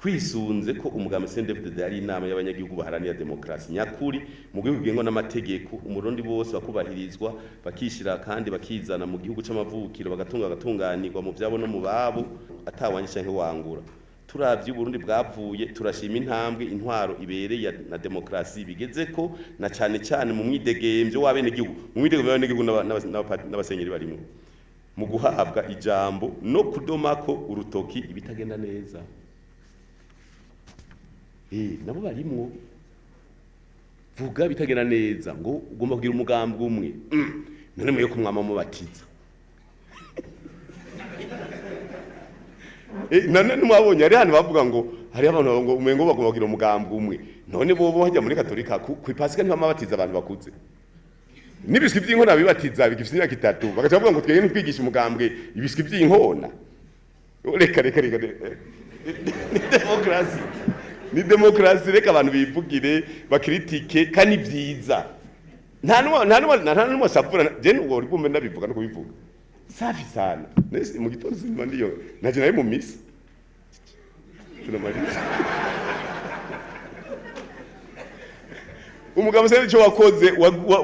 Twisunze ko umugambi CNDD-FDD ari inama y'abanyagihugu baharanira demokarasi nyakuri mu gihugu kigengwa n'amategeko, umurundi bose bakubahirizwa, bakishira kandi bakizana mu gihugu c'amavukiro, bagatunga bagatunganirwa mu vyabo no mu babo, atawanje canke wangura. Turavye Uburundi bwavuye, turashima intambwe intwaro ibereye na demokarasi bigeze ko, na cane cane mu mwidegemvyo w'abenegihugu, mu mwidegemvyo w'abenegihugu n'abasenyeri barimwo mu guhabwa ijambo no kudomako urutoki ibitagenda neza. Nabo barimwo vuga bitagenda neza, ngo ugomba kugira umugambi umwe. None mwe kumwama mubatiza. None mwabonye hari hano bavuga ngo hari abantu ngo umengo bagomba kugira umugambi umwe. None bobo hajya muri Katolika ku Pasika ntibamabatiza abantu bakuze. N'ibiswi by'inkona bibatiza bigifite imyaka 3, bagaca bavuga ngo twebwe ntitwigisha umugambwe ibiswi by'inkona. Reka reka reka. Ni demokrasi. Ni demokrasi, reka abantu bivugire bakritike kandi byiza. Nta numwe asavura, je n'ubwo uri bwumve ndabivuga no kubivuga. Safi sana. Nese mu gitondo simba ndiyo naje nari mu misa. Tunamaliza. Umugabo se nico wakoze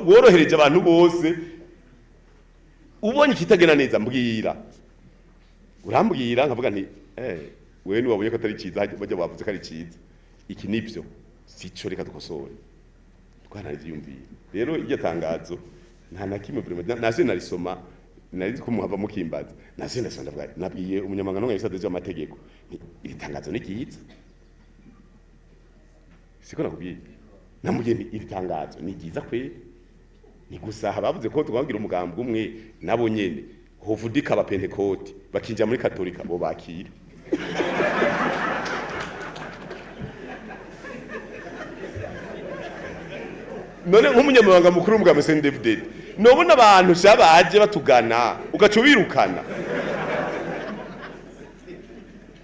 worohereje abantu bose. Ubonye kitagena neza mbwira. Urambwira nkavuga nti wewe ni wabonye ko atari ciza, bajya bavuze ko ari ciza. Iki nivyo sico, reka dukosore. Twaranavyiyumviye. Rero iryo tangazo nta na kimwe vraiment nase narisoma, nari ko muhava mukimbaza. Nase ndasoma ndavuga, nabwiye umunyamabanga n'umwe yasabye amategeko, iri tangazo ni ryiza. Siko nakubwiye. Namubwiye nti iri tangazo ni ryiza kweri. Ni gusa bavuze ko twagira umugambi umwe nabo nyene hovudika aba Pentecote bakinja muri Katolika bo bakira. None nk'umunyamabanga mukuru w'umugambi CNDD-FDD nobona abantu shabaje batugana ugaca ubirukana.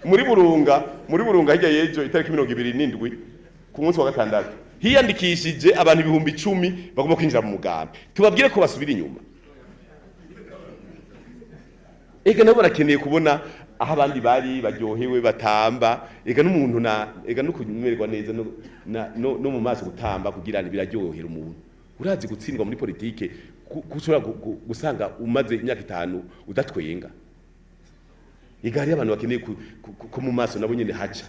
Muri Burunga hirya yejo itariki 27 ku munsi wa gatandatu hiyandikishije abantu 10,000 bagomba kwinjira mu mugambi. Tubabwire ko basubira inyuma. Ega nabo barakeneye kubona aho abandi bari baryohewe batamba, ega n'umuntu na ega no kumererwa neza no mu maso gutamba kugira ngo biraryohera umuntu. Urazi gutsindwa muri politike kushobora gusanga umaze imyaka 5 udatwenga. Ega hari abantu bakeneye ko mu maso nabo nyene haca.